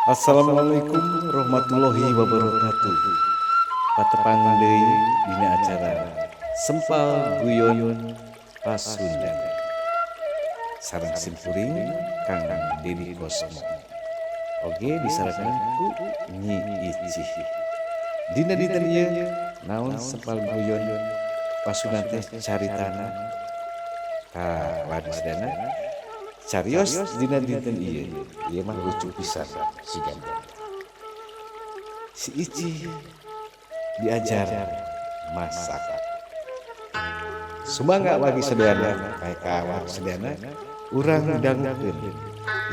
Assalamualaikum warahmatullahi wabarakatuh. Patepang deui dina acara Sempal Guyon Pasundan. Sareng simkuring Kang Dedi Kosmo. Oge disarengan ku Nyi Icih. Dina dinten ieu naon Sempal Guyon Pasundan teh caritana ka wadisdana carios dina dinten ieu. Ieu mah lucu pisan siga. Si Icih diajar masak. Sumangga bagi sadayana, kayak kawan sadayana, urang dangukeun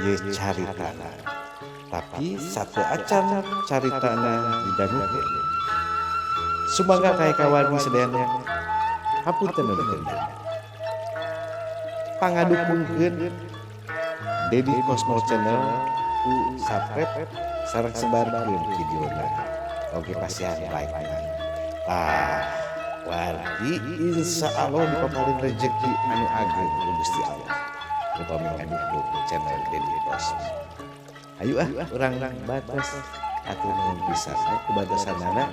ieu caritana. Tapi satu acan caritana didangukeun. Sumangga kayak kawan sadayana, hapunten nuhun. Pangadukungkeun Dedi Kosmo Channel ku subscribe sareng sebarkeun videona. Oke pasihan like. Tah, wargi insya Allah dipaparin rezeki anu ageng ku Gusti Allah. Upami ngadukung channel Dedi Kosmo. Ayo ah, urang batas atur nuhun pisan ku batasanana.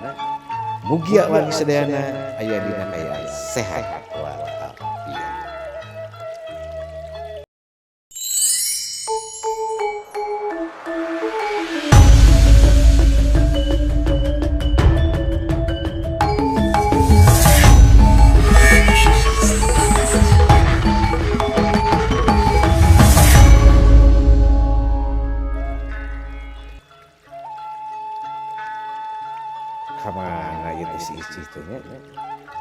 Mugia wargi sadayana aya dina kaayaan sehat walafiat. Kamana ieu teh si Icih teh nya?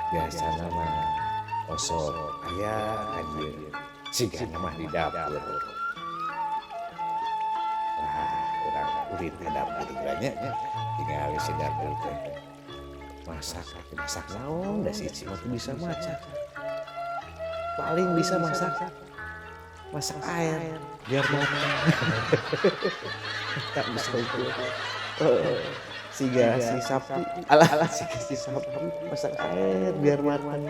Biasana mah osok aya ka dieu. Sigana mah di dapur. Wah, urang ulin ka dapur nya. Tingali si dapur teh. Masak, masak naon da si Icih mah teu bisa masak. Paling bisa masak masak air biar matang. Tak bisa itu. Siga si sapi, alah alah siga si sapi masak air biar matang.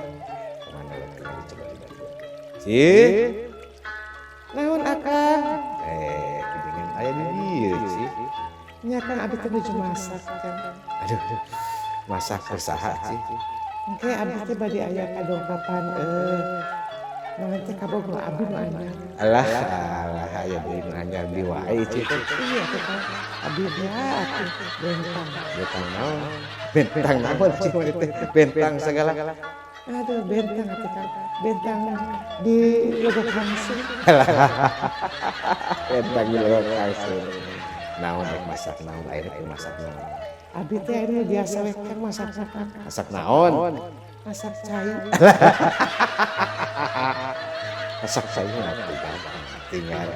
Kemana lagi coba lihat. Si, naon akang? Kuningan aya di dieu sih. Nya Kang abi teh nuju masak Kang. Aduh, aduh. Masak keur saha sih? Engke abi teh bade aya kadongkapan naon teh kabogoh abi nu anyar. Alah, alah aya deui nu anyar deui wae cih. Iya teh Kang. Abi teh atuh bentang. Bentang naon? Bentang naon cih teh? Bentang segala. Aduh, bentang atuh Kang. Bentang di Legok Langsung. Bentang di Legok Langsung. Naon rek masak naon aya rek masak naon? Abi teh ayeuna biasa we Kang masak Kang. Masak naon? Masak cai. Masak cai mah atuh gampang. Tinggal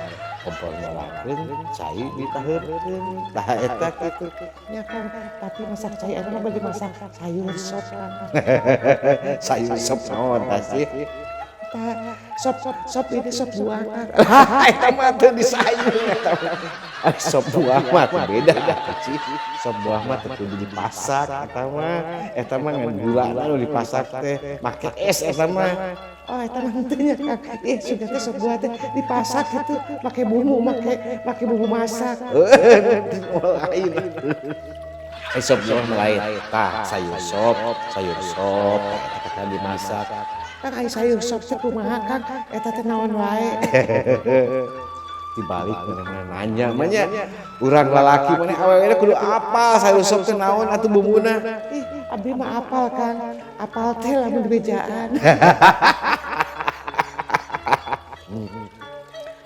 kompor nyalakeun, cai ditaheurkeun. Tah eta kitu. Nya Kang, tapi masak cai ayeuna mah bade masak sayur sop Kang. Sayur sop naon tah sih? Tah sop sop ini sop buah Kang. Eta mah teu disayur eta mah. Sop buah mah teu beda atuh cih. Sop buah mah teu kudu dipasak eta mah ngan gulana nu dipasak teh make es eta mah. Oh eta mah henteu nya Kang. Ih sudah teh sop buah teh dipasak kitu make bumbu make bumbu masak. Lain. Sop buah mah lain. Tah sayur sop eta dimasak. Kang ai sayur sop teh kumaha Kang? Eta teh naon wae? Dibalik mana nanya mah nya. Urang lalaki maneh awewena kudu apal sayur sop teh naon atuh bumbuna. Ih, abdi mah apal Kang. Apal teh lamun dibejaan.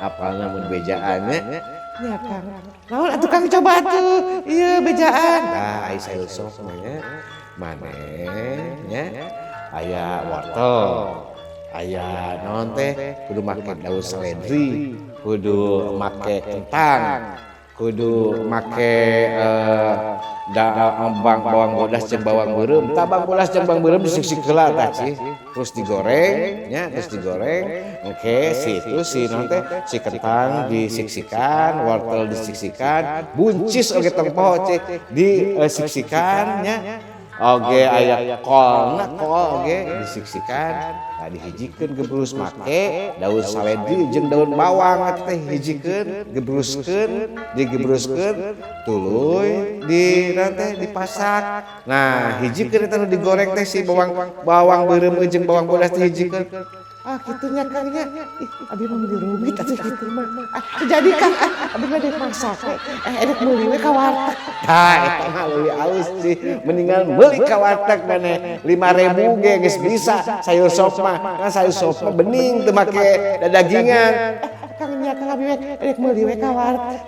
Apal lamun bejaan nya. Nya Kang. Naon atuh Kang coba atuh. Ieu bejaan. Tah ai sayur sop mah nya maneh nya aya wortel, aya naon teh kudu make daun seledri, kudu make kentang, kudu make bawang bodas jeung bawang beureum. Tah bawang bodas jeung bawang beureum disiksik heula tah cih. Terus digoreng nya, terus digoreng. Oke, si itu si naon teh si kentang disiksikan, wortel disiksikan, buncis oge tong poho cih disiksikan nya. Oge aya kolna, kol oge disiksikan. Nah, dihijikeun gebrus make daun saledri jeung daun bawang teh, hijikeun, gebruskeun, digebruskeun, tuluy di nanti dipasak. Nah, hijikeun eta nu digoreng teh si bawang, bawang beureum jeung bawang bodas teh hijikeun. Ah, kitu nya, Kang, nya. Ih, abi mah meuni rumit atuh kitu mah. Ah, jadi Kang, ah, abi mah dek masak we. Eh, edek meuli we ka warteg. Tah, eta mah leuwih alus sih. Mendingan meuli ka warteg maneh 5.000 ge geus bisa sayur sop mah. Kan sayur sop mah bening, teu make dadagingan. Ah, Kang, nya Kang, abi we edek meuli we ka warteg.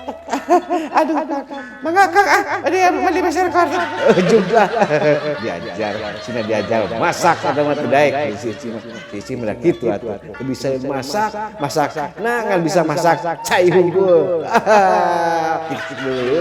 Aduh, Kang. Mangga, Kang, ah, bade bade meser ka warteg. Jumlah diajar, sina diajar masak atau mah teu daek si Ici mah. Si Ici mah kitu atuh. Teu bisa masak, masak. Nah, ngan bisa masak cai hungkul. Kitu dulu.